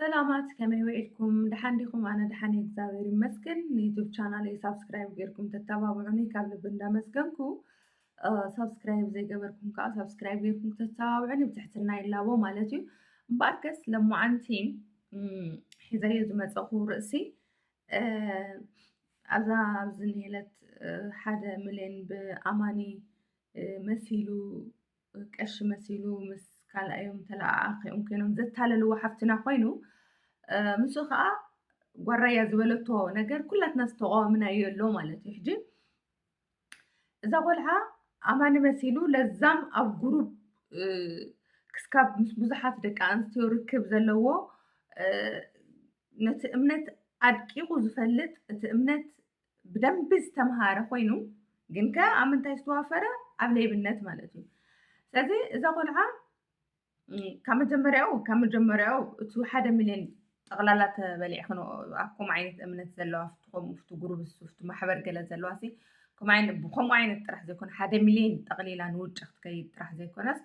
ሰላማት፣ ከመይ ውዒልኩም? ደሓን ዲኹም? ኣነ ደሓን እየ፣ እግዚኣብሔር ይመስገን። ንዩቱብ ቻናለይ ሳብስክራይብ ጌርኩም ተተባብዑኒ ካብ ልቢ እንዳመስገንኩ፣ እ፣ ሳብስክራይብ ዘይገበርኩም ከዓ ሳብስክራይብ ጌርኩም ተተባብዑኒ ብትሕትና ይላቦ ማለት እዩ። እምበኣርከስ ለማዓንቲ፣ እም፣ ሒዘዮ ዝመፀኹ ርእሲ፣ እ፣ ኣብዛ ኣብዚ ንሄለት፣ እ፣ ሓደ ሚልዮን ብኣማኒ፣ እ፣ መሲሉ፣ ቀሺ መሲሉ ምስ ካልኣዮም ተለኣኣኺኦም ኮይኖም ዘታለልዎ ሓፍትና ኮይኑ፣ እ፣ ምስኡ ከዓ ጓራያ ዝበለቶ ነገር ኩላትና ዝተቃወምናዮ ኣሎ ማለት እዩ። ሕጂ እዛ ቆልዓ ኣማኒ መሲሉ ለዛም ኣብ ጉሩብ፣ እ፣ ክስካብ ምስ ብዙሓት ደቂ ኣንስትዮ ርክብ ዘለዎ፣ እ፣ ነቲ እምነት ኣድቂቑ ዝፈልጥ፣ እቲ እምነት ብደንቢ ዝተምሃረ ኮይኑ፣ ግን ከ ኣብ ምንታይ ዝተዋፈረ? ኣብ ሌብነት ማለት እዩ። ስለዚ እዛ ቆልዓ፣ እም፣ ካብ መጀመርያኡ፣ ካብ መጀመርያኡ እቲ ሓደ ሚልዮን ጠቕላላ ተበሊዕኽን ኣብ ከምኡ ዓይነት እምነት ዘለዋ፣ ኣብቲ ከምኡ፣ ኣብቲ ጉሩብ፣ ኣብቲ ማሕበር ገለ ዘለዋ ሲ፣ ከምኡ ዓይነት፣ ብከምኡ ዓይነት ጥራሕ ዘይኮነ፣ ሓደ ሚልዮን ጠቕሊላ ንውጭ ክትከይድ ጥራሕ ዘይኮነስ፣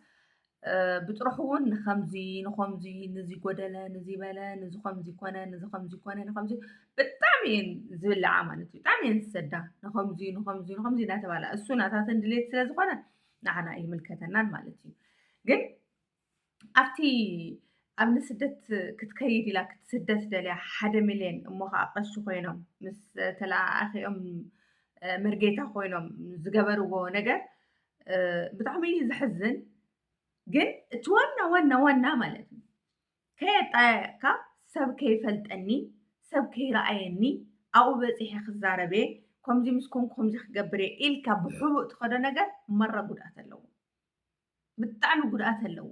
እ፣ ብጥርሑ እውን ንኸምዚ፣ ንኸምዚ፣ ንዚ ጎደለ፣ ንዚ በለ፣ ንዚ ከምዚ ኮነ፣ ንዚ ከምዚ ኮነ፣ ንኸምዚ፣ ብጣዕሚ እየን ዝብልዓ ማለት እዩ። ብጣዕሚ እየን ዝሰዳ። ንኸምዚ፣ ንኸምዚ፣ ንኸምዚ እናተባላ። እሱ ናታተን ድሌት ስለ ዝኾነ ንዓና ኣይምልከተናን ማለት እዩ። ግን ኣብቲ፣ ኣብ ንስደት ክትከይድ ኢላ ክትስደት ደልያ ሓደ ሚልዮን እሞ ኸዓ ቀሺ ኮይኖም ምስ ተለኣኣኺኦም፣ እ፣ መርጌታ ኮይኖም ዝገበርዎ ነገር፣ እ፣ ብጣዕሚ እዩ ዘሕዝን። ግን እቲ ዋና ዋና ዋና ማለት እዩ፣ ከየጣየቕካ፣ ሰብ ከይፈልጠኒ፣ ሰብ ከይረኣየኒ፣ ኣብኡ በፂሐ ክዛረብ እየ፣ ከምዚ ምስ ኮንኩ ከምዚ ክገብር እየ ኢልካ ብሕቡእ ትኸዶ ነገር መራ ጉድኣት ኣለዎ። ብጣዕሚ ጉድኣት ኣለዎ።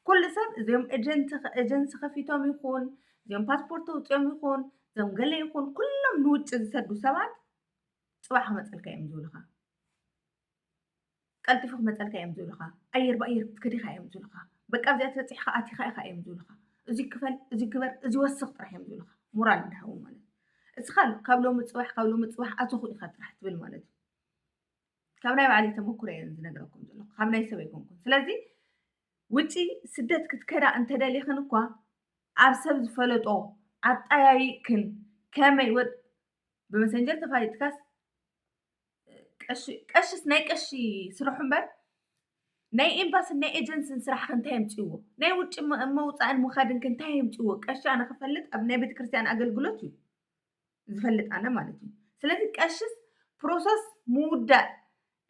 ኩሉ ሰብ እዚኦም ኤጀንቲ፣ ኤጀንሲ ከፊቶም ይኹን፣ እዚኦም ፓስፖርት ተውፅኦም ይኹን፣ እዚኦም ገለ ይኹን፣ ኩሎም ንውጭ ዝሰዱ ሰባት ፅባሕ ክመፀልካ እዮም ዝብሉኻ። ቀልጢፉ ክመፀልካ እዮም ዝብሉኻ። ኣየር ብኣየር ክትከድ ኢኻ እዮም ዝብሉኻ። በቃ ኣብዚኣ ተበፂሕኻ ኣቲኻ ኢኻ እዮም ዝብሉኻ። እዚ ክፈል፣ እዚ ግበር፣ እዚ ወስኽ ጥራሕ እዮም ዝብሉኻ። ሞራል እንዳሃቡ ማለት እዩ። እስኻ ካብ ሎሚ ፅባሕ፣ ካብ ሎሚ ፅባሕ ኣተኹ ኢኻ ጥራሕ ትብል ማለት እዩ። ካብ ናይ ባዕለይ ተመኩሮ እየ ዝነግረኩም ዘለኹ። ካብ ናይ ሰብ ኣይኮንኩን። ስለዚ ውጪ ስደት ክትከዳ እንተደሊኽን እኳ ኣብ ሰብ ዝፈለጦ ኣጠያይቅክን ከመይ ወድ-፣ ብመሰንጀር ተፋሊጥካስ ቀሺ፣ ቀሽስ ናይ ቀሺ ስርሑ እምበር ናይ ኤምባስን ናይ ኤጀንስን ስራሕ ከ እንታይ የምፅእዎ? ናይ ውጭ መ-፣ መውፃእን ምኻድን ከ እንታይ የምፅእዎ? ቀሺ ኣነ ክፈልጥ ኣብ ናይ ቤተክርስትያን ኣገልግሎት እዩ ዝፈልጥ ኣነ ማለት እዩ። ስለዚ ቀሽስ ፕሮሰስ ምውዳእ፣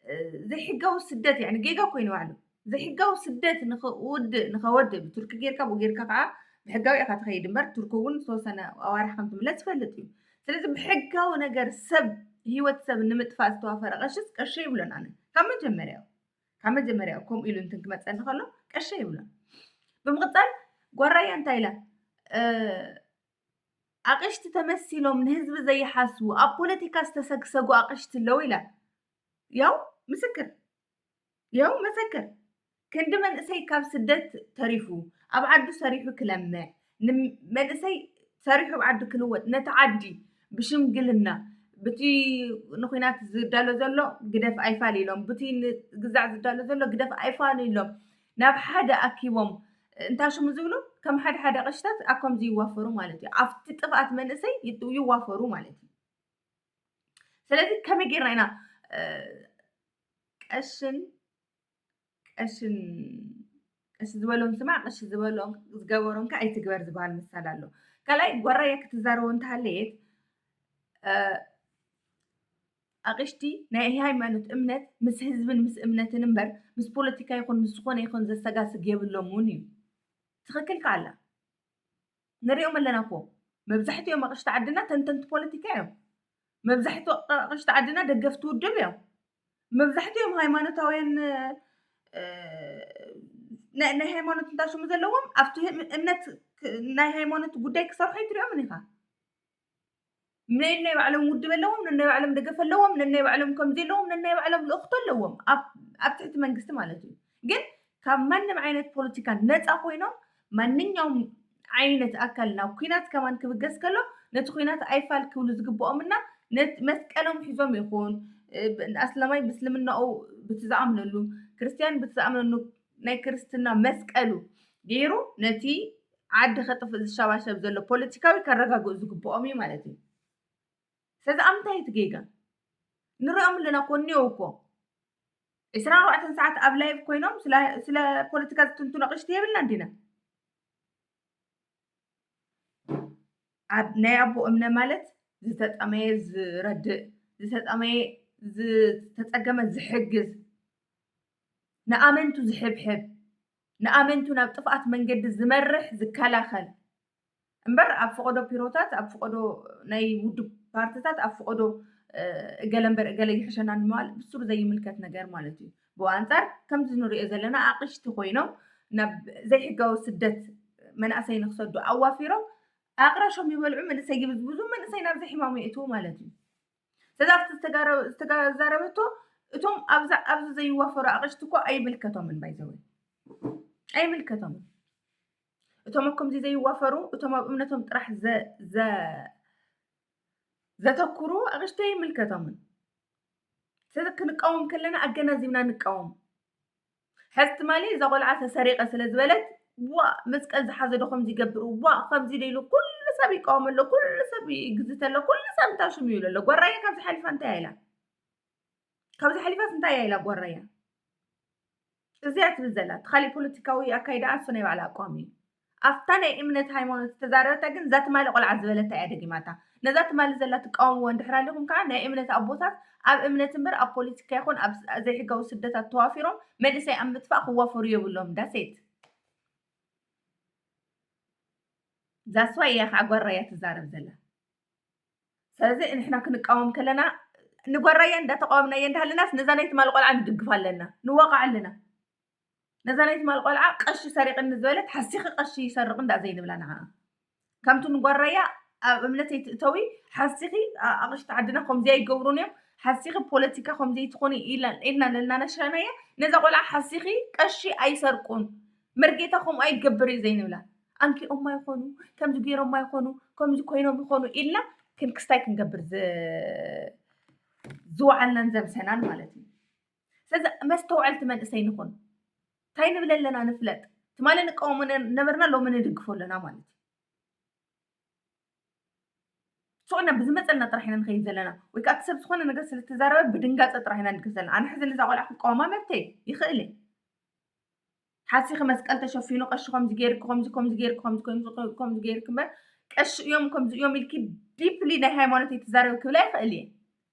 እ፣ ዘይሕጋዊ ስደት፣ ያኒ ጌጋ ኮይኑ ባዕሉ ዘይሕጋዊ ስደት ንኽውድእ፣ ንኸወድእ ብቱርኪ ጌርካ ብኡ ጌርካ ከዓ ብሕጋዊ ኢኻ ትኸይድ እምበር ቱርኪ እውን ዝተወሰነ ኣዋርሕ ከም ትምለስ ዝፈልጥ እዩ። ስለዚ ብሕጋዊ ነገር ሰብ፣ ህይወት ሰብ ንምጥፋእ ዝተዋፈረ ቀሽስ ቀሺ ይብሎን ኣነ ካብ መጀመርያኡ። ካብ መጀመርያኡ ከምኡ ኢሉ እንትን ክመፀኒ ከሎ ቀሺ ይብሎን። ብምቕፃል ጓራያ እንታይ ኢላ? እ፣ ኣቕሽቲ ተመሲሎም ንህዝቢ ዘይሓስቡ ኣብ ፖለቲካ ዝተሰግሰጉ ኣቕሽቲ ኣለዉ ኢላ። ያው ምስክር፣ ያው መሰክር። ክንዲ መንእሰይ ካብ ስደት ተሪፉ ኣብ ዓዱ ሰሪሑ ክለምዕ፣ ንመንእሰይ ሰሪሑ ኣብ ዓዱ ክልወጥ፣ ነቲ ዓዲ ብሽምግልና፣ ብቲ ንኹናት ዝዳሎ ዘሎ ግደፍ ኣይፋል ኢሎም፣ ብቲ ንግዛዕ ዝዳሎ ዘሎ ግደፍ ኣይፋል ኢሎም፣ ናብ ሓደ ኣኪቦም እንታሽሙ ዝብሉ ከም ሓደ ሓደ ኣቕሽታት ኣብ ከምዚ ይዋፈሩ ማለት እዩ። ኣብቲ ጥፍኣት መንእሰይ ይት-፣ ይዋፈሩ ማለት እዩ። ስለዚ ከመይ ጌርና ኢና፣ እ፣ ቀሽን፣ ቀሽን፣ ቀሺ ዝበሎም ስማዕ፣ ቀሺ ዝበሎም፣ ዝገበሮም ከ ኣይትግበር ዝበሃል ምሳል ኣሎ። ካልኣይ፣ ጓራያ ክትዛረቦ እንተሃለየት፣ እ፣ ኣቕሽቲ ናይ ሃይማኖት እምነት ምስ ህዝብን ምስ እምነትን እምበር ምስ ፖለቲካ ይኹን ምስ ዝኾነ ይኹን ዘሰጋስግ የብሎምን እዩ። ትኽክል ከ ኣላ። ንሪኦም ኣለና እኮ። መብዛሕትኦም ኣቕሽቲ ዓድና ተንተንቲ ፖለቲካ እዮም። መብዛሕትኡ ኣቕሽቲ ዓድና ደገፍቲ ውድብ እዮም። መብዛሕትኦም ሃይማኖታውያን፣ እ፣ ናይ፣ ናይ ሃይማኖት እንታሽሙ ዘለዎም ኣብቲ እምነት፣ ናይ ሃይማኖት ጉዳይ ክሰርሑ ኣይትሪኦምን ኢኻ። ነናይ ባዕሎም ውድብ ኣለዎም፣ ነናይ ባዕሎም ደገፍ ኣለዎም፣ ነናይ ባዕሎም ከምዚ ኣለዎም፣ ነናይ ባዕሎም ልእኽቶ ኣለዎም ኣብ፣ ኣብ ትሕቲ መንግስቲ ማለት እዩ። ግን ካብ ማንም ዓይነት ፖለቲካ ነፃ ኮይኖም ማንኛውም ዓይነት ኣካል ናብ ኲናት ከማን ክብገስ ከሎ ነቲ ኲናት ኣይፋል ክብሉ ዝግብኦም እና ነቲ መስቀሎም ሒዞም ይኹን፣ እ፣ ብ-፣ ኣስላማይ ብእስልምናኡ ብቲ ዝኣምነሉ፣ ክርስትያን ብቲ ዝኣምነሉ ናይ ክርስትና መስቀሉ ገይሩ ነቲ ዓዲ ከጥፍእ ዝሸባሸብ ዘሎ ፖለቲካዊ ከረጋግኡ ዝግብኦም እዩ ማለት እዩ። ስለዚ ኣብ ምንታይ እቲ ጌጋ? ንሪኦም ኣለና እኮ፣ እኒኦ እኮ። ዕስራን ኣርባዕተን ሰዓት ኣብ ላይቭ ኮይኖም ስለ፣ ስለ ፖለቲካ ዝትንትኑ ኣቕሽቲ የብልናን ዲና? ኣብ ናይ ኣቦ እምነ ማለት ዝተጠመየ ዝረድእ፣ ዝተጠመየ ዝተጸገመ ዝሕግዝ፣ ንኣመንቱ ዝሕብሕብ፣ ንኣመንቱ ናብ ጥፍኣት መንገዲ ዝመርሕ ዝከላኸል እምበር ኣብ ፈቐዶ ፒሮታት፣ ኣብ ፈቐዶ ናይ ውድብ ፓርትታት፣ ኣብ ፈቐዶ እገለ እምበር እገለ ይሕሸና ንምባል ብሱሩ ዘይምልከት ነገር ማለት እዩ። ብኡ ኣንጻር ከምዚ ንሪኦ ዘለና ኣቕሽቲ ኮይኖም ናብ ዘይሕጋዊ ስደት መናእሰይ ንክሰዱ ኣዋፊሮም ኣቕራሾም ይበልዑ፣ መንእሰይ ይብዝብዙ፣ መንእሰይ ናብ ዘይሕማሙ የእትዉ ማለት እዩ። ስለዚ ኣብቲ ዝተጋረ-፣ ዝተዛረበቶ እቶም ኣብዛ-፣ ኣብዚ ዘይዋፈሩ ኣቕሽቲ እኮ ኣይምልከቶምን፣ ባይዘወይ ኣይምልከቶምን። እቶም ኣብ ከምዚ ዘይዋፈሩ፣ እቶም ኣብ እምነቶም ጥራሕ ዘ-፣ ዘ-፣ ዘተኩሩ ኣቕሽቲ ኣይምልከቶምን። ስለዚ ክንቃወም ከለና ኣገናዚብና ንቃወም። ሕዚ ትማሊ እዛ ቆልዓ ተሰሪቐ ስለ ዝበለት፣ ዋ መስቀል ዝሓዘ ዶ ከምዚ ይገብር፣ ዋ ከምዚ ዶ ኢሉ ኩሉ ሰብ ይቃወም ኣሎ፣ ኩሉ ሰብ ይግዝተ ኣሎ፣ ኩሉ ሰብ እንታሽሙ ይብሎ ኣሎ። ጓራየ ካብዚ ሓሊፋ እንታይ ኢላ? ካብዚ ሓሊፋስ እንታይ ኢላ ጓራያ? እዚኣ ትብል ዘላ እቲ ካሊእ ፖለቲካዊ ኣካይዳ እሱ ናይ ባዕላ ኣቋም እዩ። ኣብታ ናይ እምነት ሃይማኖት ዝተዛረበታ ግን እዛ ትማሊ ቆልዓ ዝበለታ እያ ደጊማታ። ነዛ ትማሊ ዘላ ትቃወምዎ እንድሕር ኣሊኹም ከዓ ናይ እምነት ኣቦታት ኣብ እምነት እምበር ኣብ ፖለቲካ ይኹን ኣብ ስ-፣ ዘይሕጋዊ ስደታት ተዋፊሮም መንእሰይ ኣብ ምጥፋእ ክዋፈሩ የብሎም። ዳሴት ዛስዋ እያ ከዓ ጓራያ ትዛረብ ዘላ። ስለዚ ንሕና ክንቃወም ከለና ንጓራያ እንዳተቃወምናዮ እንዳሃለናስ ነዛ ናይ ትማል ቆልዓ ንድግፍ ኣለና፣ ንዋቃዕ ኣለና። ነዛ ናይ ትማል ቆልዓ ቀሺ ሰሪቕኒ ዝበለት ሓሲኺ ቀሺ ይሰርቕ እንዳ ዘይንብላ ንዓኣ። ከምቲ ንጓራያ ኣብ እምነተይ ትእተዊ ሓሲኺ ኣ-፣ ኣቕሽቲ ዓድና ከምዚ ኣይገብሩን እዮም፣ ሓሲኺ ፖለቲካ ከምዚ ኣይትኾኒ ኢላ-፣ ኢልና ለናነሻናያ ነዛ ቆልዓ ሓሲኺ ቀሺ ኣይሰርቁን፣ መርጌታ ከምኡ ኣይገብር እዩ ዘይንብላ። ኣንኪኦማ ይኾኑ፣ ከምዚ ገይሮማ ይኾኑ፣ ከምዚ ኮይኖም ይኾኑ ኢልና ክንክስታይ ክንገብር ዝ-፣ ዝወዓልናን ዘምሰናን ማለት እዩ። ስለዚ መስተውዐልቲ መንእሰይ ንኹን። እንታይ ንብል ኣለና ንፍለጥ። ትማሊ ንቃወሞ ነ-፣ ነበርና፣ ሎሚ ንድግፎ ኣለና ማለት እዩ። ሱቕ ኢልና ብዝመፀልና ጥራሕ ኢና ንኸይድ ዘለና። ወይ ከዓ እቲ ሰብ ዝኾነ ነገር ስለተዛረበ ብድንጋፀ ጥራሕ ኢና ንድግፍ ዘለና። ኣነ ሕዚ ነዛ ቆልዓ ክቃወማ መብተይ ይኽእል እየ። ሓሲኺ መስቀል ተሸፊኑ ቀሺ ከምዚ ገይርኪ፣ ከምዚ፣ ከምዚ ገይርኪ፣ ከምዚ፣ ከምዚ፣ ከምዚ ገይርኪ እምበር ቀሺ እዮም፣ ከምዚ እዮም ኢልኪ ዲፕሊ ናይ ሃይማኖት ኣይትዛረቢ ክብላ ይኽእል እየ።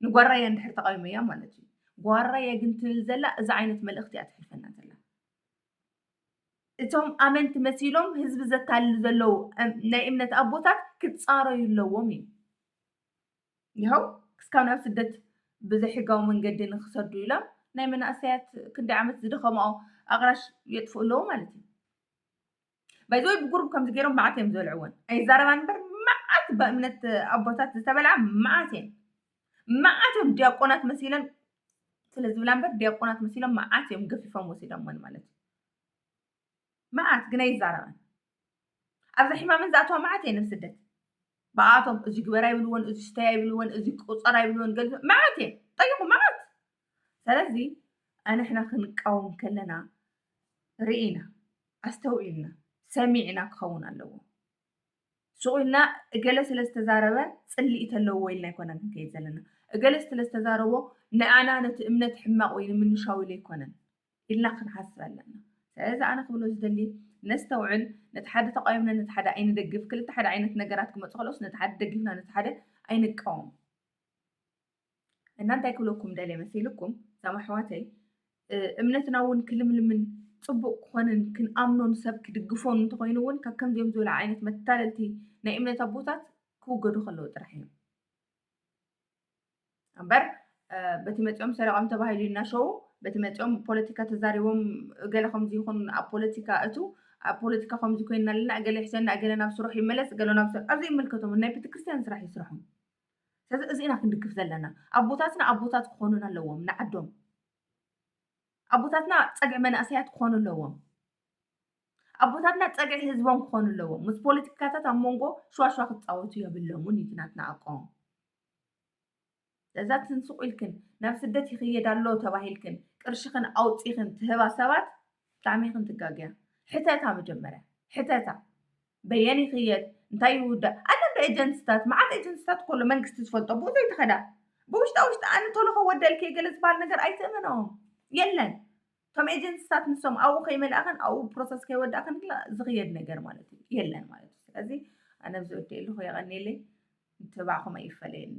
ንጓራየ እንድሕር ተቃዊመያ ማለት እዩ። ጓራየ ግን ትብል ዘላ እዚ ዓይነት መልእኽቲ እያ ተሕልፈና ዘላ። እቶም ኣመንቲ መሲሎም ህዝቢ ዘታልሉ ዘለዉ እም-፣ ናይ እምነት ኣቦታት ክጻረዩ ኣለዎም እዩ። ይኸው ክስካብ ናብ ስደት ብዘይሕጋዊ መንገዲ ንክሰዱ ኢሎም ናይ መናእሰያት ክንደይ ዓመት ዝደኸምኦ ኣቕራሽ የጥፍኡ ኣለዉ ማለት እዩ። ባይዘወይ ብጉሩብ ከምዚ ገይሮም መዓት እዮም ዝበልዕወን። ኣይዛረባን እምበር መዓት በእምነት ኣቦታት ዝተበልዓ መዓት እየን። መዓት እዮም ዲያቆናት መሲለን ስለ ዝብላ እምበር ዲያቆናት መሲሎም መዓት እዮም ገፊፎም ወሲዶመን ማለት እዩ። መዓት ግን ኣይዛረባን። ኣብዛ ሕማመን ዝኣተዋ መዓት እየን ኣብ ስደት። ብኣቶም እዚ ግበር ኣይብልወን፣ እዚ ስተይ ኣይብልወን፣ እዚ ቁፀር ኣይብልወን፣ ገለ መዓት እየን። ጠይቁ መዓት። ስለዚ ኣንሕና ክንቃወም ከለና ርኢና፣ ኣስተውዒልና፣ ሰሚዕና ክኸውን ኣለዎ። ሱቕ ኢልና እገለ ስለ ዝተዛረበ ጽልኢ ተለዎ ኢልና ኣይኮነን ክንከይድ ዘለና። እገለ ስለ ዝተዛረቦ ንኣና ነቲ እምነት ሕማቕ ወይ ንምንሻው ኢሉ ኣይኮነን ኢልና ክንሓስብ ኣለና። ስለዚ ኣነ ክብሎ ዝደሊ ነስተውዕል፣ ነቲ ሓደ ተቃዊምና ነቲ ሓደ ኣይንደግፍ፣ ክልተ ሓደ ዓይነት ነገራት ክመጹ ከለውስ ነቲ ሓደ ደጊፍና ነቲ ሓደ ኣይንቃወም። እና እንታይ ክብለኩም ደልየ መሲልኩም፣ እዞም ኣሕዋተይ፣ እ፣ እምነትና እውን ክልምልምን ጽቡቕ ክኾንን ክንኣምኖን ሰብ ክድግፎን እንተኾይኑ እውን ካብ ከምዚኦም ዝበሉ ዓይነት መታለልቲ ናይ እምነት ኣቦታት ክውገዱ ከለዉ ጥራሕ እዮም። እምበር፣ እ፣ በቲ መጺኦም ሰሪቖም ተባሂሉ ይናሸዉ፣ በቲ መጺኦም ፖለቲካ ተዛሪቦም እገለ ከምዚ ይኹን ኣብ ፖለቲካ እቱ፣ ኣብ ፖለቲካ ከምዚ ኮይንና ኣለና፣ እገለ ይሕሸና፣ እገለ ናብ ስርሑ ይመለስ፣ እገለ ናብ ስርሑ፣ ኣብዚ ይምልከቶም፣ ናይ ቤተክርስትያን ስራሕ ይስርሖም። ስለዚ እዚ ኢና ክንድግፍ ዘለና። ኣቦታትና ኣቦታት ክኾኑና ኣለዎም፣ ንዓዶም። ኣቦታትና ጸግዒ መናእሰያት ክኾኑ ኣለዎም። ኣቦታትና ጸግዒ ህዝቦም ክኾኑ ኣለዎም። ምስ ፖለቲካታት ኣብ መንጎ ሽዋሽዋ ክጻወቱ የብሎምን እዩ እቲ ናትና ኣቋም። እዛ ትንስቑ ኢልክን ናብ ስደት ይኽየድ ኣሎ ተባሂልክን ቅርሽኽን ኣውጺኽን ትህባ ሰባት ብጣዕሚ ኢኽን ትጋገያ። ሕተታ መጀመርያ፣ ሕተታ። በየን ይኽየድ እንታይ ይውዳእ ኣለ ዶ ኤጀንስታት መዓት ኤጀንስታት ከሎ መንግስቲ ዝፈልጦ ብኡ ዘይተኸዳ ብውሽጣ ውሽጢ ኣነ ቶሎ ከወደልክ ገለ ዝበሃል ነገር ኣይትእመኖም የለን እቶም ኤጀንስታት ንሶም ኣብኡ ከይመልኣኸን ኣብኡ ፕሮሰስ ከይወዳእኸን ዝኽየድ ነገር ማለት እዩ የለን ማለት እዩ ስለዚ ኣነ ብዝወደየ ኣለኹ የቐኒየለይ ትባዕኹም ኣይፈለየኒ